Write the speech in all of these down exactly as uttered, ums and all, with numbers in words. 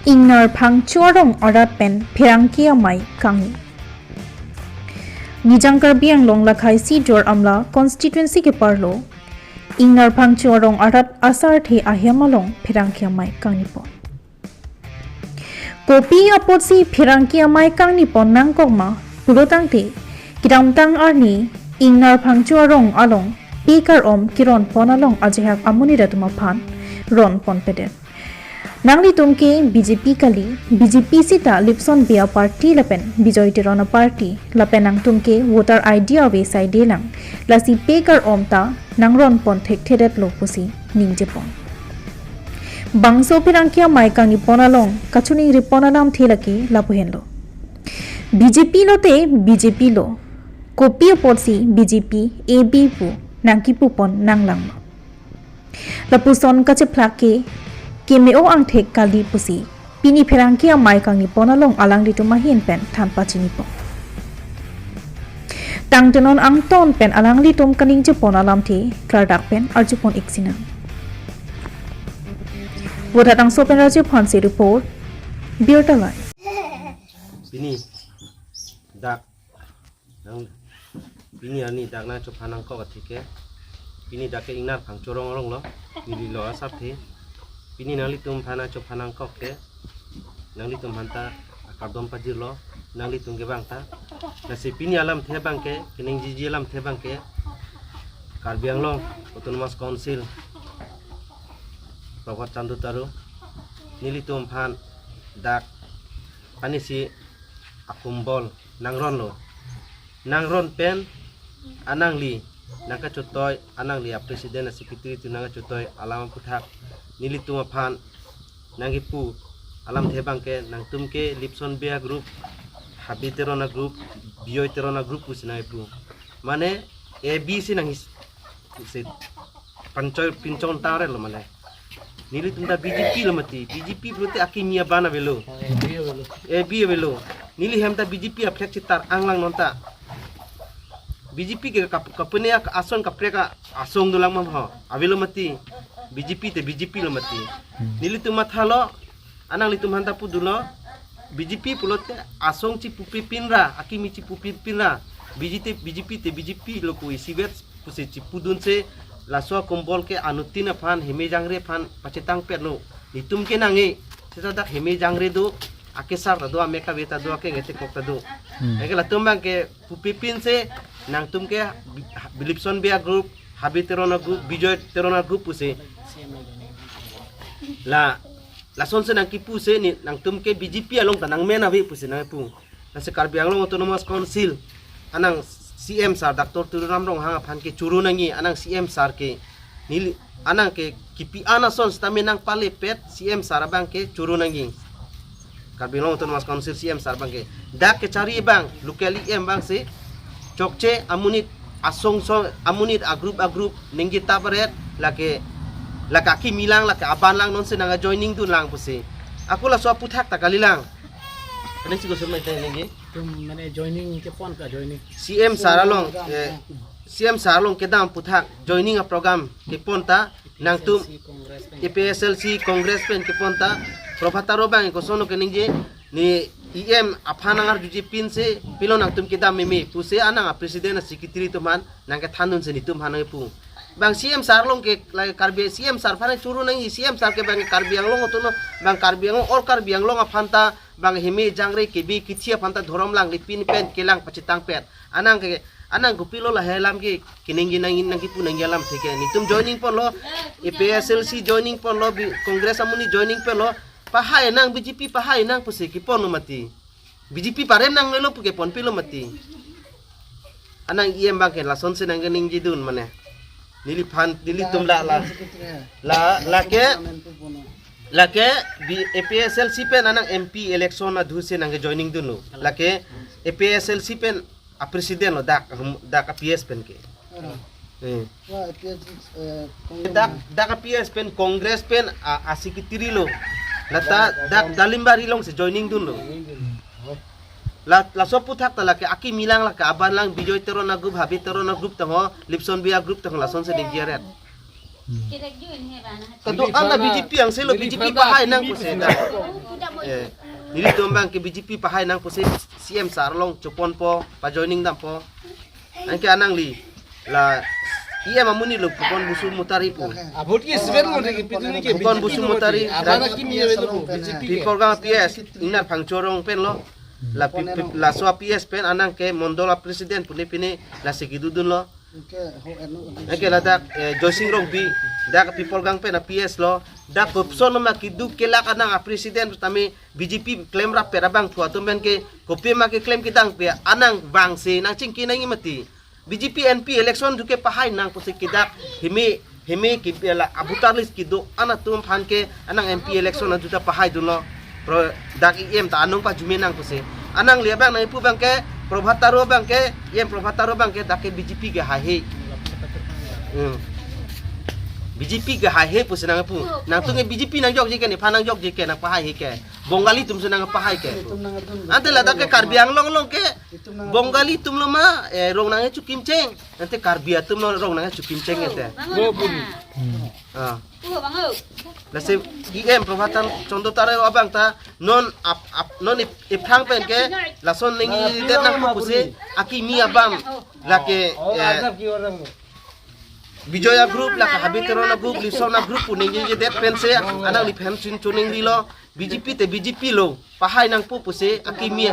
Ingnar Phangcho arong arat pen pherangke amei kangni. Nijang Karbi Anglong lakhai si Duar Amla constituency keparlo Ingnar Phangcho arong arat asarthe ahem along pherangke amei kangnipon. Kopi apotsi pherangke amei kangnipon nangkokma pulotangte, kedamtang arni Ingnar Phangcho arong along pe kar-om keronpon along ajahak amonit atum aphan ronponpedet. Nanglitum ke B J P kali, B J P sita Lipson Bey aparty lapen Bijoy Teron aparty, lapen nangtum ke voter I D ave saidelang, lasi pe kar-om ta nangronpon thekthedetlo pusi ningjepon. Bangso pherangke amei kangnipon along kachiningripon alamthe lake lapu henlo. B J P lote B J P lo, kopi apotsi B J P A B pu nangkipupon nanglanglo. Lapuson kachephlak ke keme-o angthek kali pusi pini pherangke amei kangnipon along alanglitum ahin pen than pachinipon. Tangte non angton pen alanglitum kaningjepon alamthe klardak pen arjupon iksinang. Vothatlangso pen Rajiv Hanse report, Birta Live. Pini dak nang pini arni dak nangchophan nangkok atheke, pini dak ke Ingnar Phangcho arong along lo, neli lo asarthe. Pini nanglitum aphan nangchophan nangkok ke, nanglitum aphan ta akardom pajirlo, nanglitum ke bang ta. Lasi pini alamthe bang ke, keningjiji alamthe bang ke, Karbi Anglong Autonomous Council, Prabhat Chandra Taro, nelitum aphan dak panisi akumbol nangronlo. Nangron pen anangli nangkachotoi, anangli a president a secretary atum nangkachotoi alam aphuthak nelitum aphan nangkipu alamthe bang ke, nangtum ke Lipson Bey a group, Habe Teron a group, Bijoy Teron a group pusi nangkipu. Mane A B si nang his-, si panchoi pinchon tare lo mane. Nelitum ta B J P lo mati, B J P pulote akimi aban avelo. A B avelo. A B avelo. Neli hem ta B J P a flag chetar anglang non ta. B J P ke kap-, kapune ak-, ason kaprek a-, asong dolang ma ho. Avelo mati. B J P te B J P lo mati. Hmm. Nelitum mathalo, ananglitum aphan ta pudunlo, B J P pulote asong chipupri pinra, akimi chipupri pinra, B J P te, B J P te B J P lo pu isivet pusi chipudunsi, laso akumbol ke anuttin aphan, heme jangre aphan pachetangpetlo. Nelitum ke nang-e, seta dak heme jangre do, akesar ta do, amek ave ta do, akengete kok ta do. Hmm. Anke latum bang ke pupri pinsi, nangtum ke Bi-, Lipson Bey a group, Habe Teron a group, Bijoy Teron a group pusi. La, lasonsi nangkipusi ne, nangtum ke B J P along ta nangmen ave pusi nangpu. Lasi Karbi Anglong Autonomous Council anang C M sir Doctor Tuliram Ronghang aphan ke choro nangji, anang C M sir ke neli, anang ke kipi an ason sitame nangpalepet C M sir abang ke choro nangji. Karbi Anglong Autonomous Council C M sir abang ke. Dak kechari abang, local E M abang si chokche amonit asong song, amonit a group a group ningje ta baret, lake, lake akimi lang, lake aban lang, nonsi nang joining dunlang pusi. Ako laso aphuthak ta kalilang. Kali si gosok mai teh ningje. Tum mane joining kepon ka joining. C M sir along, eh, C M sir along kedam aphuthak joining a program kepon ta nangtum A P H L C Congress pen kepon ta, Prabhat Taro abang koson keningje, ne E M aphan nangarjuji pinsi pilo nangtum kedam meme pusi anang a president a secretary atum aphan nangkethan dunsi netum aphan nangpu. Bang C M sir along ke, la Karbi C M sir aphan choro nangji, C M sir ke bang Karbi Anglong Autonomous, bang Karbi Anglong or Karbi Anglong aphan ta, bang heme jangre kebi kithi aphan ta dhorom langle pin pen kelang pachetangpet. Anang ke, anang kopilo lahai alam ke keningje nang, nangkipu nangji alamthe ke. Netum joining ponlo, A P H L C joining ponlo, bi-, Congress amonit joining ponlo, pahai nang B J P pahai nang pusi keponlo mati. B J P parem nanglelo pu keponpilo mati. Anang E M abang ke lasonsi nangkeningje dun mane. Neliphan, nelitum la, la, la, lake, lake, bi-, A P H L C pen anang M P election adhusi nangke joining dunlo. Lake A P H L C pen a president lo dak, hmm, dak a P S pen ke. Hmm. Eh. Wah, A P S, eh, Congress. Dak, dak a P S pen Congress pen a, a secretary lo. Lata dak Dalimbari alongsi joining dunlo. La, laso aphuthak ta lake akimi lang, lake aban lang, Bijoy Teron a group, Habe Teron a group tangho, Lipson Bey a group tangho, lasonsi ningje aret. Hmm. Kado ana B J P angselo, B J P pahai nang pusi. Eh, nelitum abang ke B J P pahai nang pusi C M sir along choponpo, pa joining dampo. Anke alangli la E M amonit lo, Phukon Basumatary pu. Abot ke seven mo ke pitu ni ke Phukon B J P Basumatary, mo. Abang aki mi lo B J P ke. Pipolgang P S, Ingnar Phangcho arong pen lo. La pi, pi, laso a P S pen alang ke mondol a president pune pine lasi kedodun lo. Anke ladak, eh, Joysing Rongpi, dak Pipolgang pen a P S lo. Dak kopson ma keduk kelak anang a president tame B J P klemrappet abangphu atum pen ke kopi ma keklem kedang pe anang vangsi nangchingki nangji mati. B J P M P election thu ke pahai nang pusi ke dak himi, himi ke la a voter list kedo-an atum aphan ke anang M P election an thu ta pahaidunlo. Pro dak E M ta anung pajume nang pusi. Alangli abang nangpu abang ke, Prabhat Taro abang ke, E M Prabhat Taro abang ke dak ke B J P ke haihe. Hmm. B J P ke haihe pusi nangpu. Nangtum ke B J P nangjokje ke, nephan nangjokje ke, nang pahaihe ke. Bongali atum si nang pahai ke. Ante ladak ke Karbi Anglong along ke Bongali atum lo ma, eh, rong nangkecho kimcheng. Ante Karbi atum lo rong nangkecho kimcheng ante. Bo buri. Ah. Lasi E M Prabhat Chandra Taro abang ta non ap, ap, non ip, iphrang pen ke lason ningjedet nang pusi akimi abang lake, eh, Bijoya group, lake Habib Teron a group, Lisona group pu ningjedet pensi alangliphan chin chuning rilo. B J P te B J P lo, pahai nangpo pusi akimi,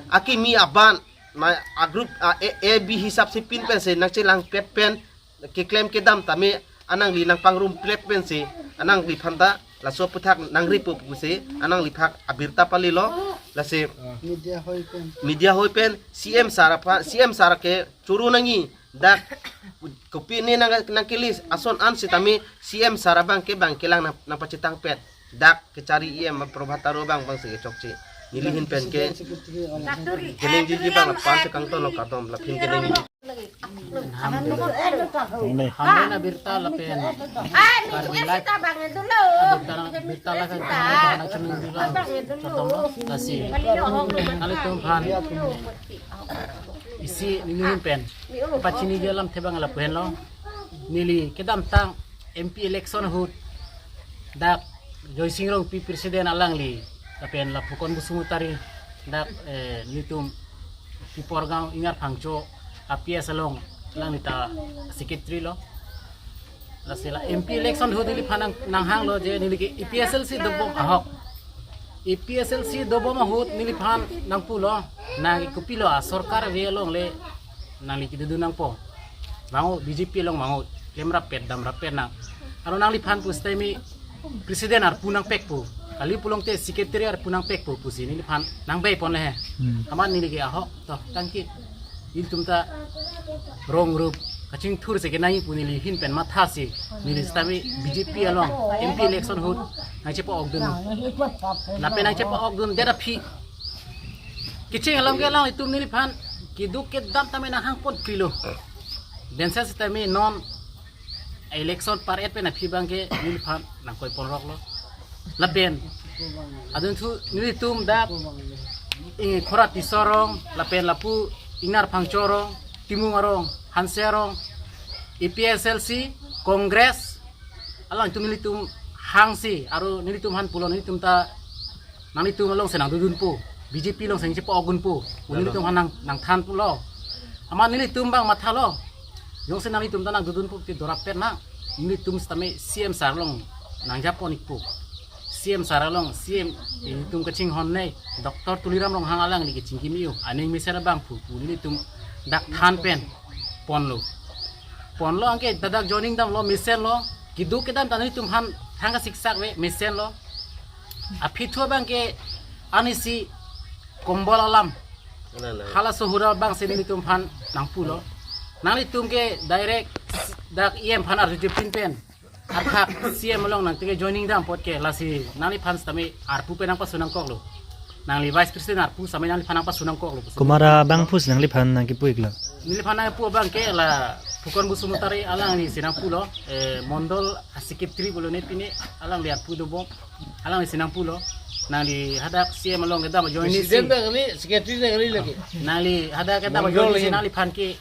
akimi abang ma a group a, A, A B hisap si pin pensi nangchelangpet pen keklem kedam tame alangli nangpangrumpet pensi alangliphan ta laso aputhak nangripo pusi alangliphan abirta palilo. Lasi media hoi pen, media hoi pen C M sir aphan, C M sir ke choro nangji, dak kopine nang, nangke-list ason an sitame C M sir abang ke bang kelang nang, nangpachetangpet. Dak kechari E M Prabhat Taro abang bangsi kechokche. Neli ahin pen ke keningjeji abang la pan si kangton lo kardom, laphin keningjeji. Hamren abirta lapen Karbi Live abirta, abirta lapen kardom, lasi nanglitum aphan isi neli ahin pen pachiniji alamthe abang lapu henlo. Neli kedamtang M P election ahut dak Joysing Rongpi president alangli, lapen la Phukon Basumatary, dak, eh, nelitum Pipolgang Ingnar Phangcho a P S along alangli ta secretary lo. Lasi la M P election ahut neliphan nang, nanghanglo je neli ke A P H L C dobom ahok. A P H L C dobom ahut neliphan nangpulo, nang kopilo a sorkar ave along le nangli kedodun nangpo. Vang-o, B J P along vang-o, klemrappet damrappet nang. Aro nangliphan pusitame president arpu nangpekpo. Kali pulote secretary arpu nangpekpo pusi neliphan nangbei ponle he. Hmm. Amat neli ke ahok to tangki. Ilitum ta rong rup kachingthur si kenangji pu neli ahin pen mathasi. Neli sitame B J P along M P election ahut nangchepa-okdun. Lapen nangchepa-okdundet aphi kecheng alam ke alanglitum neliphan keduk kedam tame nanghangpon krilo. Densa sitame non election par-et pen aphi abang ke neliphan nangkoiponroklo. Lapen adunthu nelitum dak, eh, Khora Tisso arong, lapen lapu Ingnar Phangcho arong, Timung arong, Hanse arong, A P H L C, Congress, alangtum nelitum hangsi, aro nelitum aphan pulo, nelitum ta nanglitum alongsi nangdodunpo, B J P alongsi nangchepa-okdunpo, nelitum aphan nang, nangthanpo lo. Amat nelitum abang mathalo. Jongsi nanglitum ta nangdodunpo te dorappet nang. Nelitum sitame C M sir along nangjapon-ikpo. C M sir along, C M nelitum kachinghon nei, Doctor Tuliram Ronghang alangli kachingki me-o, aning mesen abangphu pu nelitum dak than pen ponlo. Ponlo anke dadak joining damlo, mesenlo, keduk kedam ta nelitum aphan thang kasiksak ave, mesenlo. Aphi thu abang ke anisi kombol alam. Halaso ahut abangsi nelitum aphan nangpulo. Nanglitum ke direct dak E M aphan arjujepin pen athak C M along nangtike joining dam apot ke lasi nangliphan sitame arpu pen nangpasu nangkoklo. Nangli vice president arpu sitame nangliphan nangpasu nangkoklo. Komat abangphu si nangliphan nangkipu-iklo? Neliphan nangpu abang ke la Phukon Basumatary alanglisi nangpulo, eh, mondol secretary pulo ne pine alangli arpu dobom. Alanglisi nangpulo. Nangli hadak C M along kedam ajoine si. President dak ni, secretary dak ni lagi. Nangli hadak kedam ajoine si, mondol nangliphan ke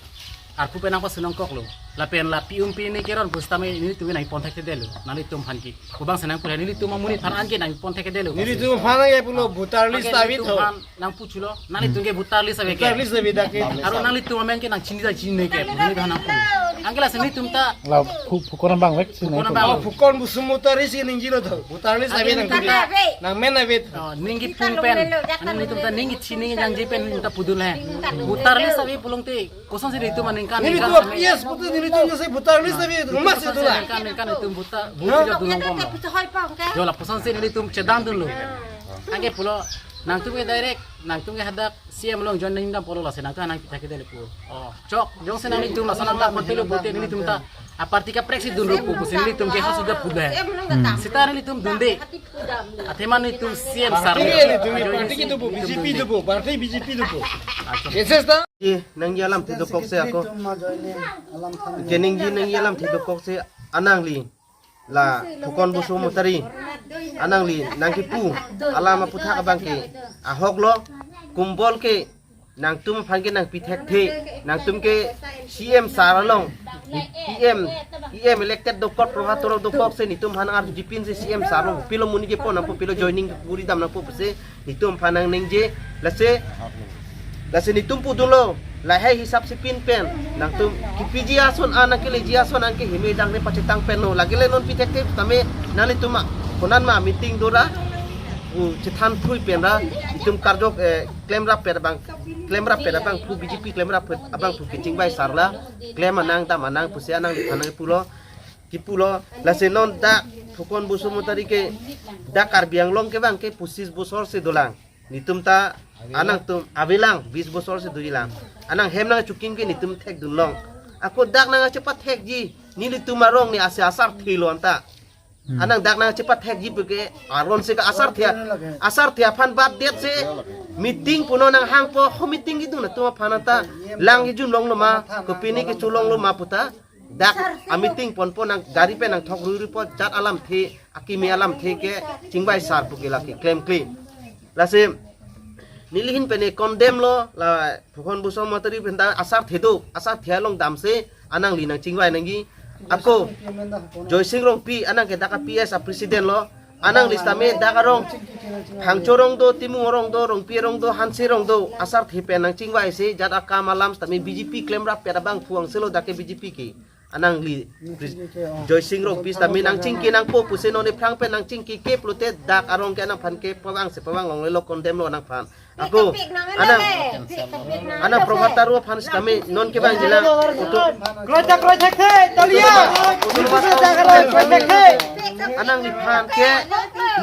arpu pen nangpasu nangkoklo. Lapen la pi-un pini keron pusitame nelitum nangpon thekthedetlo. Nanglitum aphan ke. Kubang senang pura nelitum amonit aphan anke nangpon thekthedetlo. Nelitum aphan nangke pulo voter list Anke ta nelitum avit ho. aphan nangpuchotlo. Nanglitum ke voter list ave ke. Voter list ave dak ke. Aro nanglitum amen ke nangchini ta chinine ke. Nelitum aphan nangpu. Anke lasi nelitum ta La phu- Phukon abang vek si Phukon nai abang. Oh, Phukon Basumatary si ningjilo to. Voter list Anke ave nelitum nangke. ta Nangmen avit. Oh, ninggi pung pen. Anke nelitum ta ninggi chini nangji pen nelitum ta pudun he. Voter list ave pulote. Kosonsi nelitum aningkan Nelitum ningkan a P S pute nelitum jase voter list ave. Mas itu la. Ningkan ningkan nelitum voter Hah? voter dunlongbomlo. Yo la kosonsi nelitum chedandunlo. Anke pulo nangtum ke direct nangtum ke hadak C M along join nangdam pulo lasi nangtum nangpithekthedetlo pu. Oh, chok. Jongsi nanglitum lason nangdam pulo pute nelitum ta aparty kaprek si dunlo pu pusi nelitum ke hasuda pulo he. Seta nelitum dunde. Athema nelitum C M sir. Party ke nelitum, party ke dopo, B J P dopo, party B J P dopo. Ese ta. Nangji alamthe dokokse ako. Keningji nangji alamthe dokokse anangli. La Phukon Basumatary. Anangli nangkipu alam aputhak abang ke ahoklo, kumbol ke nangtum aphan ke nangpithekthe, nangtum ke C M sir along, P M, P M elected dokok, Prabhat Taro dokok si nelitum aphan arjupinsi C M sir along pilo monit kepon nangpo, pilo joining kuri dam nangpo pusi nelitum aphan nangningje. Lasi lasi nelitum pudunlo, lahai hisap si pin pen nangtum kipiji ason an nangkeleji ason an ke hime dangre pachetang penlo. Lake le non pithekthe tame nanglitum ma konan ma meeting dora u chethan thui pen ra nelitum karjok, eh, klemrap pet abang, klemrap pet abangphu, B J P klemrap pet abangphu kechingvai sir la klem anang dam anang pusi anangli aphan nangpulo, kipulo. Lasi non dak Phukon Basumatary ke dak Karbi Anglong ke abang ke pochis bosor si dolang. Nelitum ta anangtum avelang bis bosor si dojilang. Anang hem nangchikim ke nelitum thekdunlong. Ako dak nangchepathekji, nelitum arong ni ase asarthelo anta. Anang dak nangchepathekji puke aron si ka asarthe, asarthe aphan bat det si meeting puno nanghangpo, ho meeting kidun atum aphan anta lang kijunlonglo ma, kopine kecholonglo ma puta. Dak a meeting ponpo nang gari pen nangthok ruiruipo, jat alamthe, akimi alamthe kechingvai sir puke lake klemkle. Lasi neli ahin pen condemn lo, la Phukon Basumatary pen ta asarthe do, asarthe along damsi anangli nangchingvai nangji. Ako Joysing Rongpi anang ke dak a P S a president lo, anangli sitame dak arong Phangcho arong do, Timung arong do, Rongpi arong do, Hanse arong do, asarthe pen nangchingvaisi jat akam alam sitame B J P klemrap pet abangphu angselo dak ke B J P ke. Anangli Joysing Rongpi sitame nangchingki nangpo pusi non ephrang pen nangchingki ke pulote dak arong ke anangphan ke pavangsi pavanglonglelo, condemn lo anangphan. Ako anang, anang Prabhat Taro aphan sitame non kevangjilang. Kutu. Kroitak kroitak the, talia. Kutu Prabhat Taro aphan kroitak kroitak the. Anangliphan ke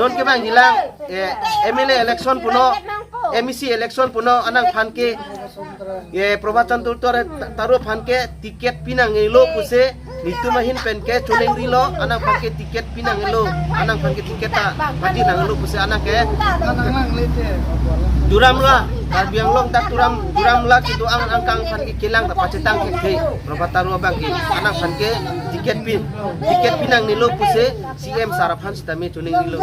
non kevangjilang, eh, M L A election puno, M E C election puno anangphan ke, eh, Prabhat Chandra Taro aphan ke ticket pinanglo pusi nelitum ahin pen ke choningrilo, anangphan ke ticket pinanglo, anangphan ke ticket ta pajirnanglo pusi anang ke Duar Amla, Karbi Anglong dak Duar Am-, Duar Amla kedo-an angkang aphan ke kelang ta pachetang thekthe, Prabhat Taro abang ke anangphan ke ticket pi, ticket pinangnelo pusi C M sir aphan sitame choningrilo.